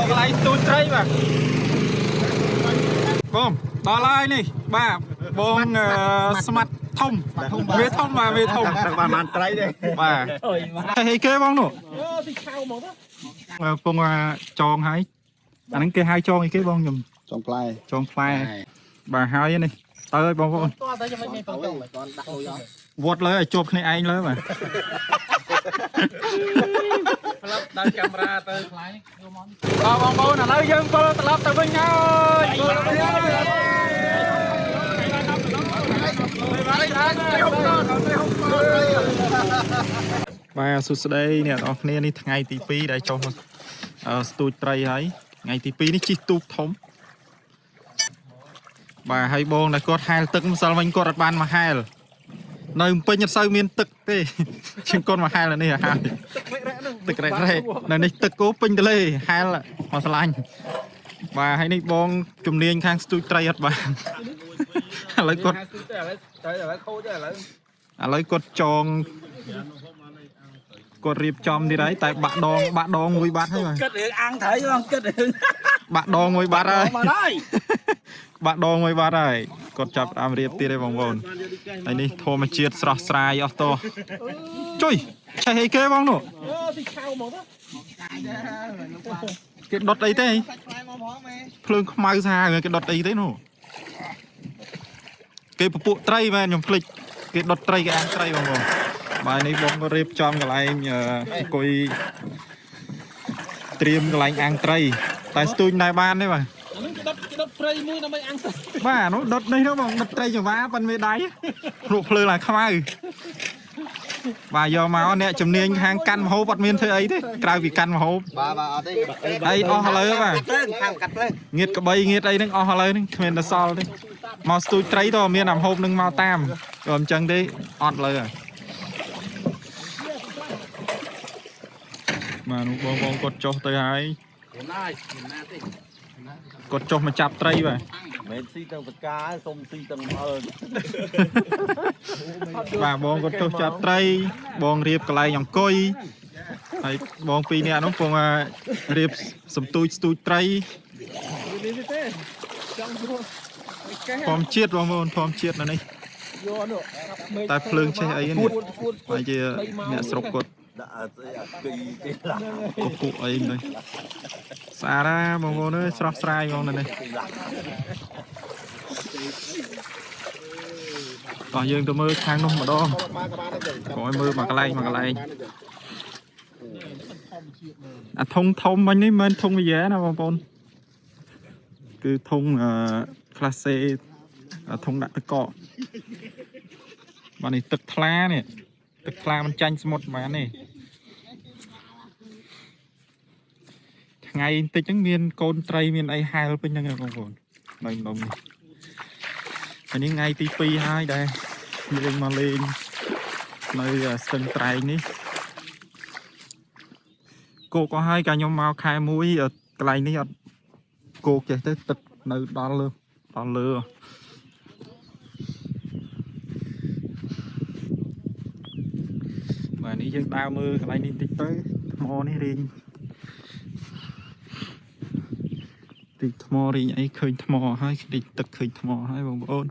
កន្លែងស្ទូចត្រីបាទបងដល់ហើយនេះបាទបងស្មាត់ធំវាធំបាទវាធំ តាំងបានបានត្រីទេ បាទហើយគេបងនោះពងចងហើយអាហ្នឹងគេហៅចងអីគេបងខ្ញុំ ចង់ផ្លែ ចងផ្លែបាទហើយនេះទៅហើយបងប្អូន តើចាំមិនមានបង គាត់ដាក់លុយអត់ វត្តលើឲ្យជាប់គ្នាឯងលើបាទ ផ្លាប់ដល់កាមេរ៉ាទៅខ្លាយយកមក បាទបងប្អូនឥឡូវយើងវិលត្រឡប់ទៅវិញហើយវិលទៅវិញបាទសួស្តីអ្នកនរគ្នានេះថ្ងៃទី2ដែលចុះមកស្ទូចត្រីហើយថ្ងៃទី2នេះជិះទូកធំបាទហើយបងដែលគាត់ហែលទឹកម្សិលមិញគាត់អត់បានមកហែលនៅភ្នំពេញអត់សូវមានទឹកទេជាងគាត់មកហែលនៅនេះហើយទឹករ៉េករ៉េនៅនេះទឹកគោពេញទលេហែលមកស្លាញ់បាទហើយនេះបងជំនាញខាងស្ទូចត្រីអត់បានឥឡូវគាត់ ទៅឥឡូវទៅឥឡូវខូចឥឡូវ ឥឡូវគាត់ចងគាត់រៀបចំទៀតហើយតែបាក់ដងបាក់ដងមួយបាត់ហើយបាទ គិតរឿងអាំងត្រីបងគិតរឿង បាក់ដងមួយបាត់ហើយ មកហើយ បាក់ដងមួយបាត់ហើយគាត់ចាប់ផ្ដើមរៀបទៀតហើយបងប្អូនហើយនេះធម្មជាតិស្រស់ស្រាយអស់តោះជួយឆេះអីគេបងនោះ អូទីឆៅហ្មងទៅ គេដុតអីទេ សាច់ផ្លែមកផងមេ ភ្លើងខ្មៅសាហាវគេដុតអីទេនោះគេពពួកត្រីមែនខ្ញុំភ្លេចគេដុតត្រីគេអាំងត្រីបងប្អូនបាទនេះបងក៏រៀបចំកន្លែងអង្គុយត្រៀមកន្លែងអាំងត្រីតែស្ទូចណែបានទេបាទ អានេះគេដុតគេដុតព្រៃមួយដើម្បីអាំងត្រី បាទនោះដុតនេះនោះបងដុតត្រីចង្វាប៉ិនមេដៃភ្លក់ភ្លើងឡើងខ្មៅបាទយកមកអ្នកជំនាញខាងកាន់ម្ហូបអត់មានធ្វើអីទេក្រៅពីកាន់ម្ហូប បាទបាទអត់ទេ អីអស់ឥឡូវបាទ ភ្លើងខាងកាត់ភ្លើង ងៀតក្បីងៀតអីហ្នឹងអស់ឥឡូវហ្នឹងគ្មានតែសល់ទេមកស្ទូចត្រីតមានអាម្ហូបហ្នឹងមកតាមក៏មិនចឹងទេអត់លើហើយបាទនោះបងបងគាត់ចុះទៅហើយ ណាយណាទេ គាត់ចុះមកចាប់ត្រីបាទ មិនស៊ីទាំងបកាសុំស៊ីទាំងអើ បាទបងគាត់ចុះចាប់ត្រី បងរៀបកន្លែងអង្គុយហើយបងពីរនាក់នោះពងថារៀបសំទូចស្ទូចត្រី នេះទេចង់ព្រោះកេះ ធម្មជាតិបងប្អូនធម្មជាតិនៅនេះ យកនោះ តែភ្លើងឆេះអីនេះហើយជាអ្នកស្រុកគាត់ ដាក់អីអាគីទេឡា ពពួកអីនេះស្អាតណាស់បងប្អូនអើយស្រស់ស្រាយបងនៅនេះតោះយើងទៅមើលខាងនោះម្ដងកុំឲ្យមើលមកកន្លែងមកកន្លែងអាធុងធំមិញនេះមិនមែនធុងវិយាណាបងប្អូនគឺធុងអឺ class A អាធុងដាក់ទឹកកកបាទនេះទឹកថ្លានេះទឹកថ្លាមិនចាញ់សមុទ្រហ្មងនេះថ្ងៃបន្តិចហ្នឹងមានកូនត្រីមានអីហែលពេញហ្នឹងឯងបងប្អូននៅម្ដុំនេះហើយនេះថ្ងៃទី2ហើយដែលយើងមកលេងនៅស្ទឹងត្រែងនេះគោកអស់ហើយកាលខ្ញុំមកខែ1កន្លែងនេះអត់គោកចេះទេទឹកនៅដល់លើដល់លើ បាទនេះយើងដើរមើលកន្លែងនេះបន្តិចទៅថ្មនេះរីងតិចថ្មរីងអីឃើញថ្មហើយតិចទឹកឃើញថ្មហើយបងប្អូន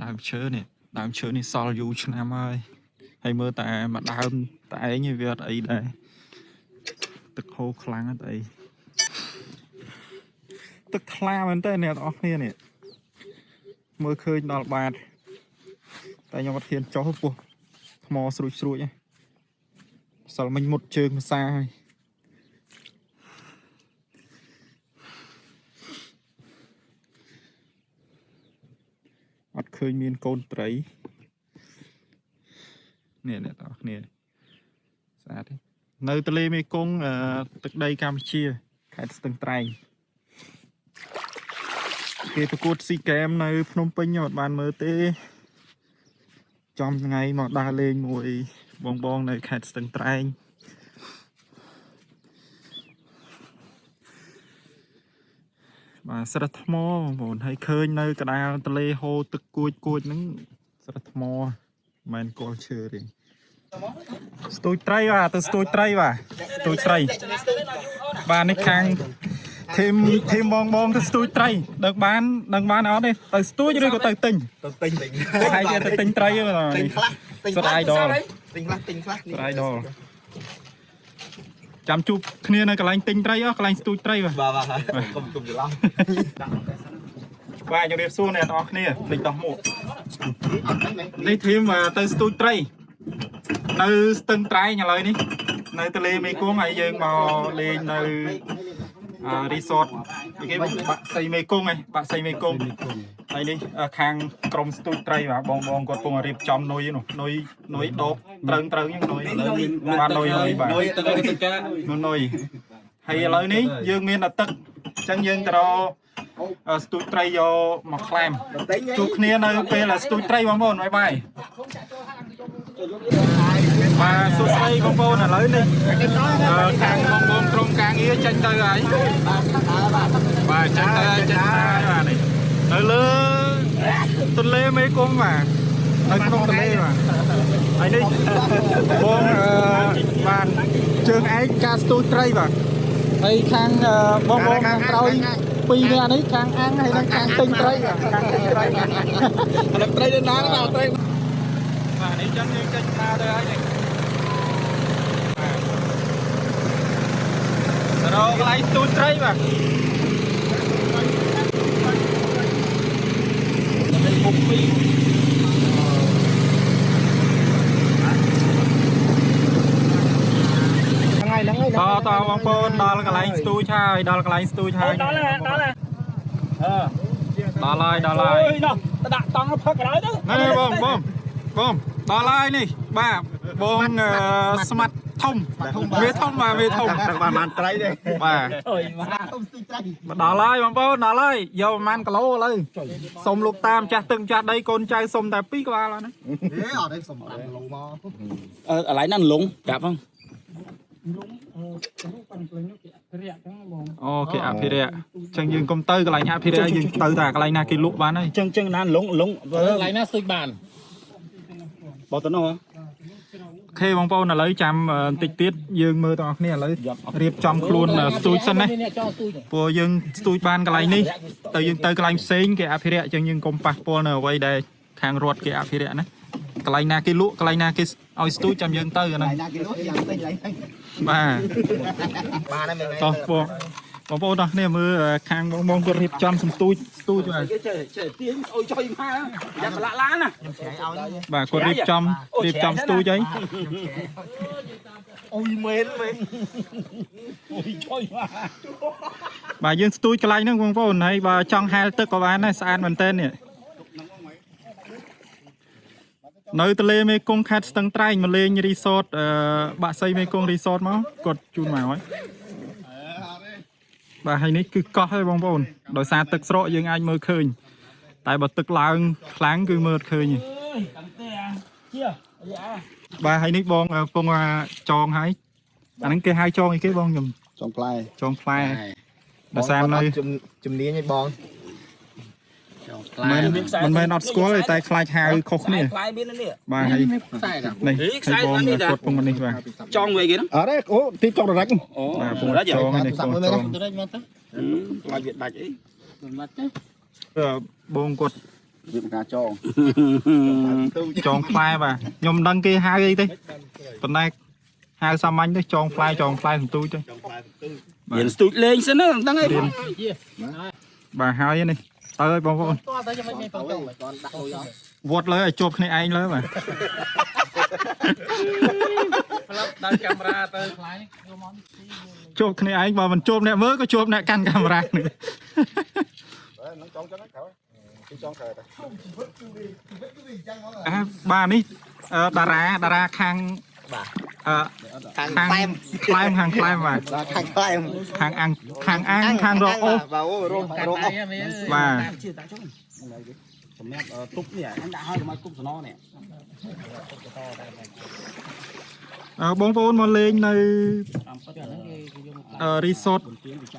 ដើមឈើនេះដើមឈើនេះសល់យូរឆ្នាំហើយហើយមើលតែមួយដើមតែឯងវាអត់អីដែរទឹកហូរខ្លាំងអត់អីទឹកថ្លាមែនតើអ្នកទាំងអស់គ្នានេះមើលឃើញដល់បាតតែខ្ញុំអត់ហ៊ានចុះពោះ ថ្មស្រួចស្រួចហ្នឹងសិលមិញមុតជើងភាសាហើយអត់ឃើញមានកូនត្រីនេះអ្នកទាំងអស់គ្នាស្អាតទេនៅទន្លេមេគង្គទឹកដីកម្ពុជាខេត្តស្ទឹងត្រែងគេប្រកួតស៊ីហ្គេមនៅភ្នំពេញខ្ញុំអត់បានមើលទេ ចំថ្ងៃមកដើរលេងមួយបងបងនៅខេត្តស្ទឹងត្រែងបាទស្រះថ្មបងប្អូនហើយឃើញនៅកណ្ដាលទន្លេហូរទឹកគួចគួចហ្នឹងស្រះថ្មមិនមែនកល់ឈើទេស្ទូចត្រីបាទទៅស្ទូចត្រីបាទស្ទូចត្រី បាទនេះខាង team team បងបងទៅស្ទូចត្រីដឹកបានដឹកបានអត់ទេទៅស្ទូចឬក៏ទៅទិញ ទៅទិញទិញ ហើយគេទៅទិញត្រីហ្នឹងបាទ ទិញខ្លះទិញ សុទ្ធ idol ទិញខ្លះទិញខ្លះ សុទ្ធ idol ចាំជួបគ្នានៅកន្លែងទិញត្រីអស់កន្លែងស្ទូចត្រីបាទ បាទបាទកុំកុំច្រឡំ បាទជំរាបសួរអ្នកទាំងអស់គ្នាភ្លេចដោះមួកនេះ team ទៅស្ទូចត្រីនៅស្ទឹងត្រែងឥឡូវនេះនៅទន្លេមេគង្គហើយយើងមកលេងនៅរីសតគេបាក់សីមេគង្គឯងបាក់សីមេគង្គហើយនេះខាងក្រុមស្ទូចត្រីបាទបងបងគាត់កំពុងរៀបចំនុយនោះនុយនុយដបត្រឹងត្រឹងហ្នឹងនុយបាទនុយនុយបាទ នុយទឹកទឹកកា នុយនុយហើយឥឡូវនេះយើងមានតែទឹកអញ្ចឹងយើងទៅរកស្ទូចត្រីយកមកក្លែមជួបគ្នានៅពេលស្ទូចត្រីបងប្អូន bye bye បាទសួស្តីបងប្អូនឥឡូវនេះខាងបងប្អូនក្រុមការងារចេញទៅហើយបាទចេញទៅហើយចេញទៅហើយបាទនេះនៅលើទន្លេមេគង្គបាទនៅក្នុងទន្លេបាទហើយនេះបងបានជើងឯកការស្ទូចត្រីបាទហើយខាងបងប្អូនខាងក្រោយពីរនាក់នេះខាងអាំងហើយនិងខាងទិញត្រីបាទខាងទិញត្រីបាទ អានេះត្រីនៅណាបាទត្រី បាទនេះចឹងយើងចេញមកទៅហើយនេះបាទរកកន្លែងស្ទូចត្រីបាទ ថ្ងៃហ្នឹង តតបងប្អូនដល់កន្លែងស្ទូចហើយដល់កន្លែងស្ទូចហើយ ដល់ហើយដល់ហើយ ដល់ហើយដល់ហើយ អើយនោះដាក់តង់ផឹកក្រោយទៅ នេះបងបងបងដល់ហើយនេះបាទបងស្មាត់ធំវាធំបាទវាធំ បានបានត្រីទេ បាទ អើយមក ធំស្ទូចត្រី មកដល់ហើយបងប្អូនដល់ហើយយកប្រហែលគីឡូឥឡូវសុំលោកតាមចាស់ទឹងចាស់ដីកូនចៅសុំតែ2ក្បាលហើយណា ហេអត់ទេសុំ5គីឡូមក អឺកន្លែងហ្នឹងលងប្រាប់ហ្នឹង អូគេអភិរក្សអញ្ចឹងយើងកុំទៅកន្លែងអភិរក្សយើងទៅតែកន្លែងណាគេលក់បានហើយ ចឹងចឹងណាលងលង កន្លែងណាស្ទូចបាន បោះទៅនោះ OK បងប្អូនឥឡូវចាំបន្តិចទៀតយើងមើលទាំងអស់គ្នាឥឡូវរៀបចំខ្លួនស្ទូចសិនណា អ្នកចង់ស្ទូច ព្រោះយើងស្ទូចបានកន្លែងនេះទៅយើងទៅកន្លែងផ្សេងគេអភិរក្សអញ្ចឹងយើងកុំប៉ះពាល់នៅអ្វីដែលខាងរដ្ឋគេអភិរក្សណាកន្លែងណាគេលក់កន្លែងណាគេឲ្យស្ទូចចាំយើងទៅអាហ្នឹង ណាគេលក់យ៉ាងទិញឡើង បាទ បានហើយមែន តោះបងបងប្អូនទាំងគ្នាមើលខាងបងបងគាត់រៀបចំសំទូចស្ទូចបាទ គេចេះចេះទាញអុយចុយមកយ៉ាប្រឡាក់ឡានណា ខ្ញុំច្រៃឲ្យ បាទគាត់រៀបចំរៀបចំស្ទូចអី អូយមែនមែន អុយចុយមក បាទយើងស្ទូចកន្លែងហ្នឹងបងប្អូនហើយបើចង់ហែលទឹកក៏បានដែរស្អាតមែនតើនេះនៅទន្លេមេគង្គខេត្តស្ទឹងត្រែងមកលេងរីសតបាក់សីមេគង្គរីសតមកគាត់ជូនមកហើយបាទហើយនេះគឺកោះហើយបងប្អូនដោយសារទឹកស្រកយើងអាចមើលឃើញតែបើទឹកឡើងខ្លាំងគឺមើលអត់ឃើញទេ អើយតាំងទេអាជាអា បាទហើយនេះបងកំពុងចងហើយអាហ្នឹងគេហៅចងអីគេបងខ្ញុំ ចង់ផ្លែ ចងផ្លែដោយសារនៅ ជំនាញឲ្យបង មិនមិនមែនអត់ស្គាល់ទេតែខ្លាចហៅខុសគ្នា ផ្លែមាននេះ បាទហើយ ខ្សែណា នេះហើយបងគាត់ពងនេះបាទ ចង់វិញគេហ្នឹង អរេអូទីចង់រ៉ាច់ អូ បាទពងចងនេះពងចង ទៅមកទៅ ខ្លាចវាដាច់អី មកទៅ បងគាត់ វាការចង ចងផ្លែបាទខ្ញុំមិនដឹងគេហៅអីទេប៉ុន្តែហៅសាមញ្ញទៅចងផ្លែចងផ្លែសន្ទូចទៅ រៀនស្ទូចលេងសិនណាដឹងអី បាទហើយនេះទៅហើយបងប្អូន តទៅยังមិនមានផងទៅ ដាក់លុយអត់ វត្តលើឲ្យជាប់គ្នាឯងលើបាទ ផ្លាប់ដល់កាមេរ៉ាទៅខ្លាយនេះយកមក ជាប់គ្នាឯងបើមិនជាប់អ្នកមើលក៏ជាប់អ្នកកាន់កាមេរ៉ានេះ ហ្នឹងចង់ចឹងក្រោយទីចង់ក្រោយតែ អាបាទនេះតារាតារាខាងអឺ ខាង ខាង ផ្លែម ខ្លែមខាងខ្លែមបាទ បាទខាងផ្លែម ខាងអាំងខាងអាំងខាងរកអូស បាទអូរករកអូស បាទ ជាដាក់ចុងសម្រាប់ទុកនេះអញដាក់ឲ្យកុំឲ្យគុំសំណនេះ បងប្អូនមកលេងនៅរីសត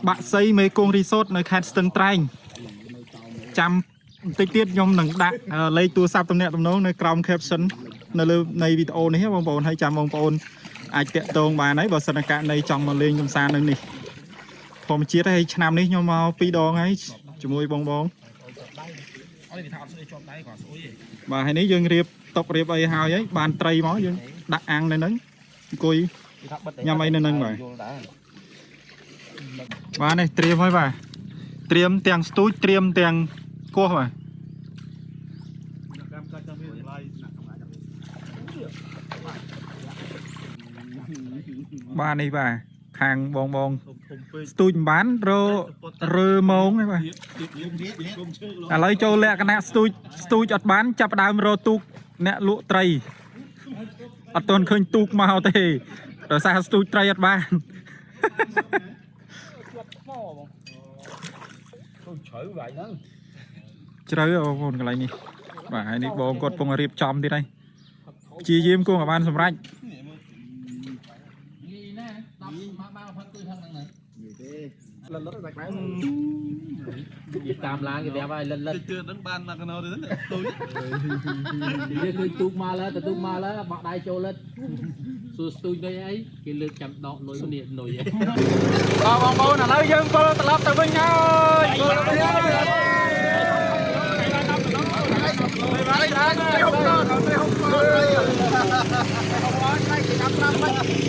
បាក់សីមេគង្គរីសតនៅខេត្តស្ទឹងត្រែងចាំបន្តិចទៀតខ្ញុំនឹងដាក់លេខទូរស័ព្ទទំនាក់ទំនងនៅក្រោម caption នៅលើនៃវីដេអូនេះបងប្អូនហើយចាំបងប្អូនអាចតាក់ទងបានហើយបើសិនករណីចង់មកលេងកម្សាន្តនៅនេះ ធម្មជាតិហើយឆ្នាំនេះខ្ញុំមកពីរដងហើយជាមួយបងបង អត់គេថាអត់ស្អុយជាប់ដៃគាត់ស្អុយទេ បាទហើយនេះយើងរៀបតុករៀបអីហើយហើយបានត្រីមកយើងដាក់អាំងនៅហ្នឹងអង្គុយ គេថាបិទ ញ៉ាំអីនៅហ្នឹងបាទ យល់ដែរ បាទនេះត្រៀមហើយបាទត្រៀមទាំងស្ទូចត្រៀមទាំងគោះបាទបាទនេះបាទខាងបងបងស្ទូចមិនបានររើម៉ងហ្នឹងបាទឥឡូវចូលលក្ខណៈស្ទូចស្ទូចអត់បានចាប់ផ្ដើមរទូកអ្នកលក់ត្រីអត់ទាន់ឃើញទូកមកទេដោយសារស្ទូចត្រីអត់បាន ទៅជ្រៅវាយហ្នឹង ជ្រៅហ៎បងប្អូនកន្លែងនេះបាទហើយនេះបងគាត់កំពុងរៀបចំទៀតហើយព្យាយាមគង់ឲ្យបានសម្រេច ងាយណាស់10មកបានផឹកគឺថឹងហ្នឹង លិតលិតតែក្រៅ និយាយតាមឡានគេប្រាប់ហើយលិតលិត ជឿនឹងបានមកកណោទៅទូច និយាយឃើញទូកមកលើទៅទូកមកលើបោះដៃចូលលិតសួរស្ទូចលុយអីគេលើកចាំដកលុយនេះលុយឯង បាទបងប្អូនឥឡូវយើងវិលត្រឡប់ទៅវិញហើយវិលទៅវិញហើយ ត្រីហុកត្រីហុកត្រីហុកត្រីហុកត្រីគេតាម5មិន